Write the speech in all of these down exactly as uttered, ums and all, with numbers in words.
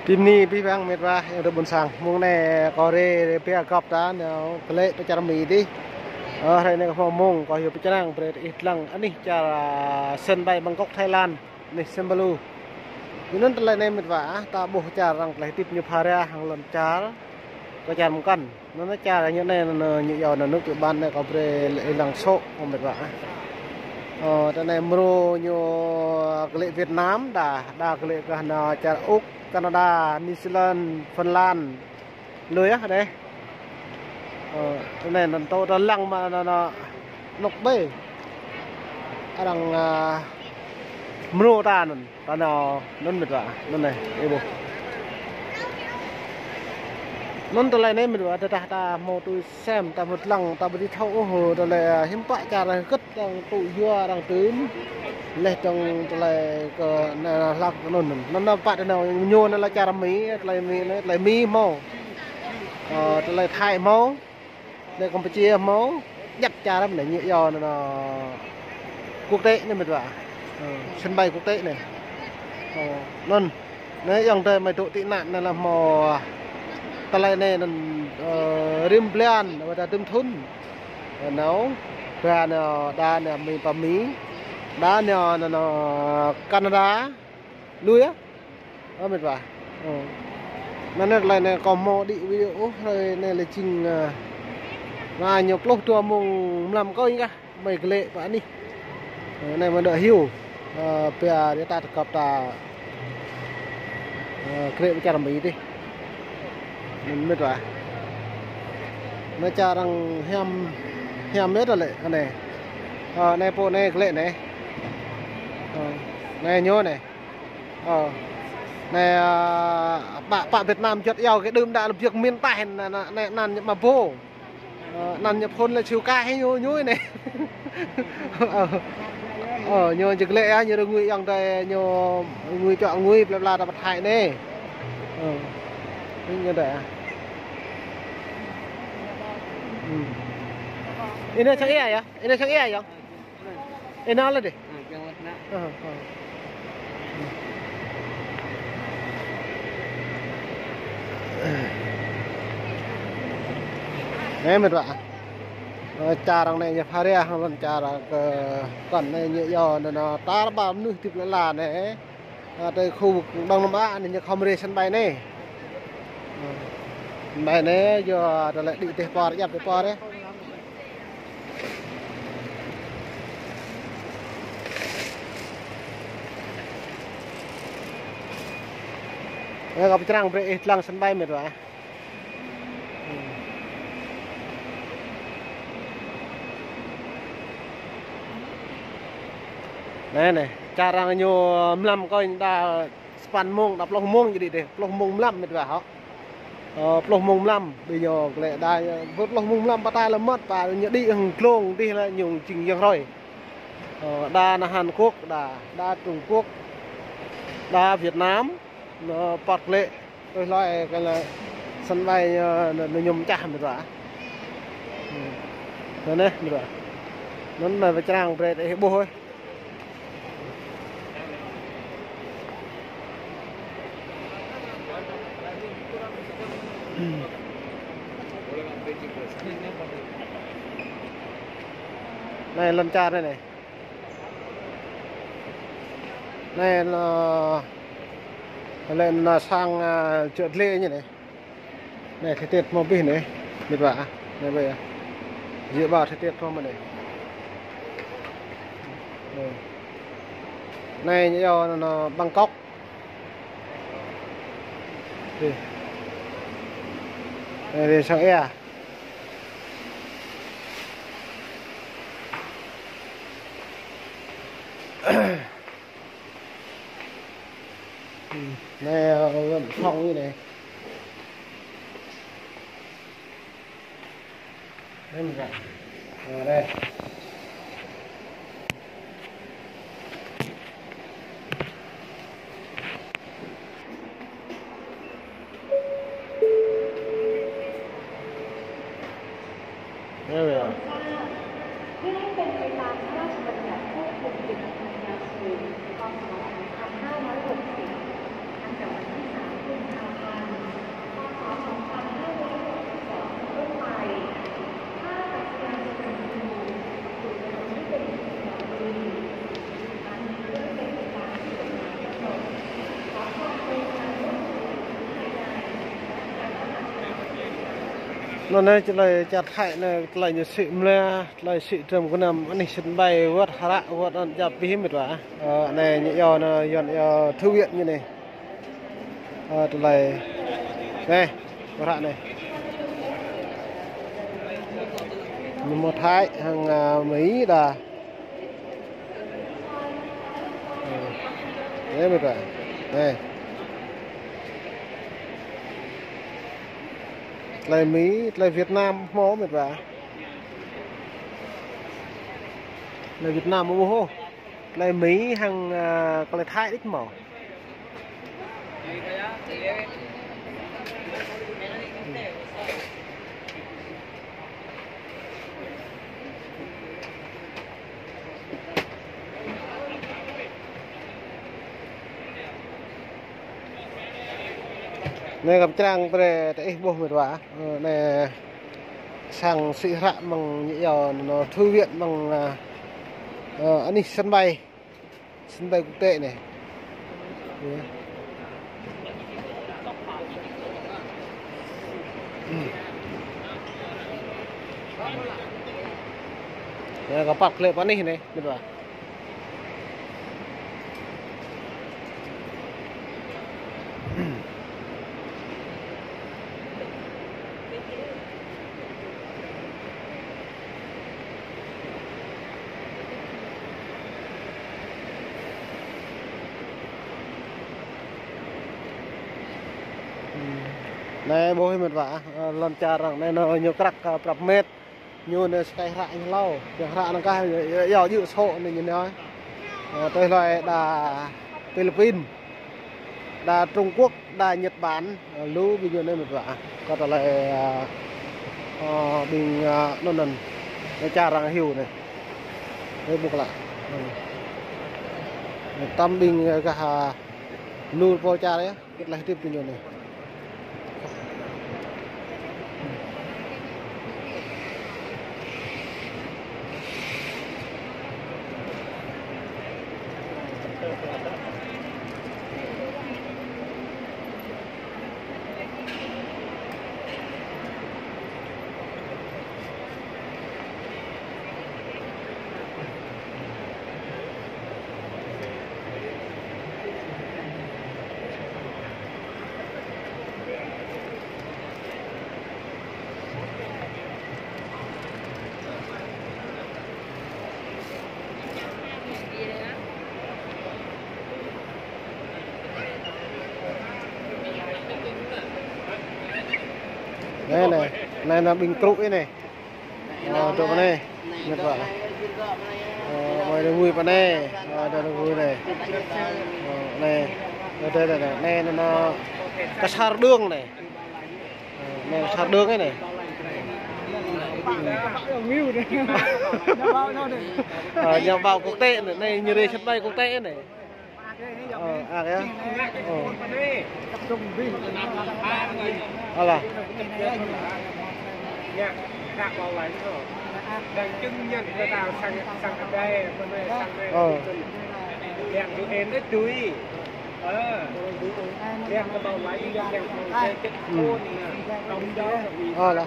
Bơni abih bang met wa, ayŏng adơi ƀôn sang. Mông anai kâo rai, rai pia găp ta nao glaĭ pơ čar Mi adih. Ơ, hrơi anai kâo hmâo mông, kâo hyu pơčrang brơi ih lăng anih čar, a, sân bay Bangkok, Thái Lan. Anih Senpalu. Anŭn tơlơi anai met wa, ta ƀuh čar arăng tơlơi hơdip ñu phara hăng lŏn čar. Kơ čar mơkăn. Anŭn čar ñu anai, anŭn ñu yua anŭn nước tiểu ban anai kâo brơi ih lăng sŏ, kâo met wa. Ơ, tơ anai mrô ñu glaĭ Việt Nam, đa, đa glaĭ kơ anŭn čar Úc, Canada, New Zealand, Phần Lan. Lui ah, anai. Ơ, tơ anai anŭn tơ, tơ lăng mă anŭn, anŭn, anŏ ƀai. Arăng, a, mrô ta anŭn. Ta nao anŭn met wa, anŭn anai, ih ƀuh. Anŭn tơlơi anai met wa, tơdah ta hmâo tui sem, ta hmâo lăng, ta ƀu dưi thâo ôh, tơlơi, a, hiư̆m pă čar arăng hơget, arăng tŭ yua, arăng tơm. Laih dơ̆ng tơlơi kơ anai hlak anŭn, anŭn. Anŭn anai pă ta nao ñu anai lĕ čar Mi, tơlơi Mi anai, tơlơi Mi hmâo. Ơ, tơlơi Thái hmâo. Anai Campuchia hmâo, djă̱ čar răm anai ñu yua anŭn, anŭn quốc tế anai met wa. Ơ, sân bay quốc tế anai. Ơ, anŭn. Anai ayŏng adơi mơi dŏ tị nạn anai lĕ hmâo tơlơi anai anŭn, ơ, rĭm blan, wơ̆t ta tơm thŭn. Ơ, nao, ba nao, đa nao Mi pơ Mi, đa nao, anŭn, anŭn Canada. Lui ah. Ơ, met wa. Ơ. Anŭn anai tơlơi anai kâo hmâo đĭ video, ơ, hrơi anai lĕ jing, a, mă ñu pluh dua mông mlam kơ ih kah, mơi glaĭ pơ anih. Ơ, anai mơi đuaĭ hyu. Ơ, pia rai ta tơgăp ta, ơ, glaĭ pơ čar Mi adih. Anŭn met wa. Anai čar arăng hiam, hiam met lĕ, anai. Ơ, anai pô anai glaĭ anai. Ơ, anai ñu anai. Ơ. Anai, a, pă, pă Việt Nam juăt yua kơ đưm đă lĕ biă min taih anŭn, anŭn, anŭn, anŭn ñu mă bô. Ơ, anŭn ñu phŭn lĕ siu ka hĭ ñu, ñu anai. Ơ. Ơ, ñu či glaĭ ah, ñu rơngui ayŏng adơi, ñu rơngui čŏ ngui, plơi pla ta pơthai anai. Ơ. Ñu đa. Ih anai sang ia yơh, ih anai sang ia yơh. Ih anai lĕ adih. Ơ, ơ. Anai met wa. Ơ, čar arăng anai ñu phara hăng lŏn čar kơ kăn anai ñu yua anŭn, anŭn tar ƀar mơnuih hơdip lĕ lăn anai. Ơ, tơ khu vực Đông Nam Á anai ñu khŏm rai sân bay anai. Ơ. Sân bay anai yua tơlơi đĭ tơpă, djă̱ tơpă. Anai kâo pơčrang brơi ih lăng sân bay met wa. Anai, anai, čar arăng ñu mlam kơ đa sapăn mông, đa pluh mông jing adih, pluh mông mlam met wa hŏ. Ơ, pluh mông mlam, ƀing ñu glaĭ đa, ơ, pluh mông mlam pơtă lĕ mơ̆t, pă ñu đĭ hăng glông adih lĕ ñu jing yang hrơi. Ơ, đa anŭn Hàn Quốc, đa, đa Trung Quốc, đa Việt Nam, anŭn pơ̆t glaĭ, tui hloi kơ lĕ sân bay, ơ, anŭn, anŭn ñu mơčah met wa. Anŭn anai, met wa. Anŭn mơi pơčrang brơi ih ƀuh ơi. Anai lŏn čar anai, anai. Anai lĕ, lĕ anŭn sang, a, čư̆ dlê ñu anai. Anai thời tiết hmâo abih anai, met wa. Anai ƀơi ah. Dự báo thời tiết hmâo mơ̆n anai. Anai. Anai ñu yua anŭn, anŭn Bangkok. Anai. Anai rai sang ia. Anai, ơ, văn phòng như này. Đây một cái. Ờ, đây. There we are. เพื่อให้เป็นไปตามพระราชบัญญัติควบคุมสิทธิมนุษยชน พ.ศ. สองพันห้าร้อยหกสิบ Anŭn anai tơlơi čar Thái anai, tơlơi ñu sĭ mơ̆n, tơlơi sĭ tơm kơnăm anih sân bay wơ̆t hră wơ̆t anŭn jăp pih mĕt wa. Ơ, anai ñu yua anŭn, yua, yua thư viện ñu anai. Ơ, tơlơi. Anai, hră anai. Ñu mơ̆ Thái hăng, ơ, Mỹ đa. Anai mĕt wa. Anai. Tơlơi Mỹ, tơlơi Việt Nam hmâo mĕt wa. Tơlơi Việt Nam hmâo hô. Tơlơi Mỹ hăng, ơ, tơlơi Thái đôč hmâo. Anai kâo pơčrang brơi tơ ih ƀuh mĕt wa. Ơ, anai sang sĭ hră mơ̆ng ñu yua anŭn thư viện mơ̆ng, ơ, ơ, anih sân bay. Sân bay quốc tế anai. Ơ. Anai kâo păt klĕ pơ anih anai, mĕt wa. Anai ƀuh mĕt wa, ơ, lŏn čar arăng anai ñu krăk, ơ, prăp mĕt. Ñu anai skai hră ñu hlâo, yang hră anŭn kah, yua, yua, yua, yua sô anai ñu anai. Ơ, tơlơi đa Philippin, đa Trung Quốc, đa Nhật Bản, ơ, lu ƀing ñu anai mĕt wa. Kơ tơlơi, ơ, ơ, ƀing, ơ, anŭn anŭn, anai čar arăng hyu anai. Anai ƀuh lă. Anai. Tơm ƀing, ơ, gah, ơ, lu pô čar yơh. Kơ tơlơi hơdip ƀing ñu anai. Anai, anai, anai, anai ƀing krŭ anai. Ơ, truh pơ anai. Mĕt wa. Ơ, mơi đa ngui pơ anai. Ơ, đa ngui anai. Ơ, anai. Ơ, anai, anai, anai. Anai, anai, anai. Kơ sar đưm anai. Ơ, anai sar đưm anai. Ơ, nhà báo quốc tế anai. Anai, ñu rai sân bay quốc tế anai. Ơ, ơ, kìa. Ơ. Ơ lah. Đang chứng nhận cho tao sang, sang ở đây, bên đây, sang đây. Ơ. Đang tụi em nó tui. Ơ. Đang cái bảo lãnh, đang cái bảo lãnh. Ừ. Ơ lah.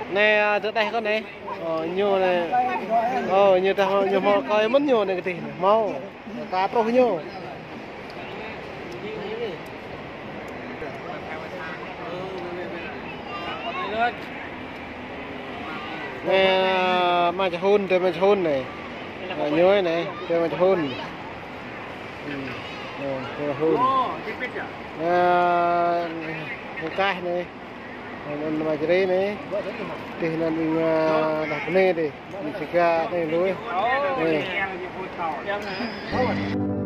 Anai, ơ, tơ đeh kơ anai. Ơ, ñu anai. Ơ, ñu tơ, ñu hmâo kơi mơ̆n ñu anai kơdih anai. Hmâo. Ka truh ñu. Anai, ơ, Ma Čơhun, tơ Ma Čơhun anai. Ơ, ñu anai, tơ Ma Čơhun. Hmm. Ơ, tơ Ma Čơhun. Ơ, Kah anai. Anŭn mă čơđai anai. Tih anŭn ƀing, ơ, đah kơmơi tih. Ƀing sĭ gah anai lui. Anai.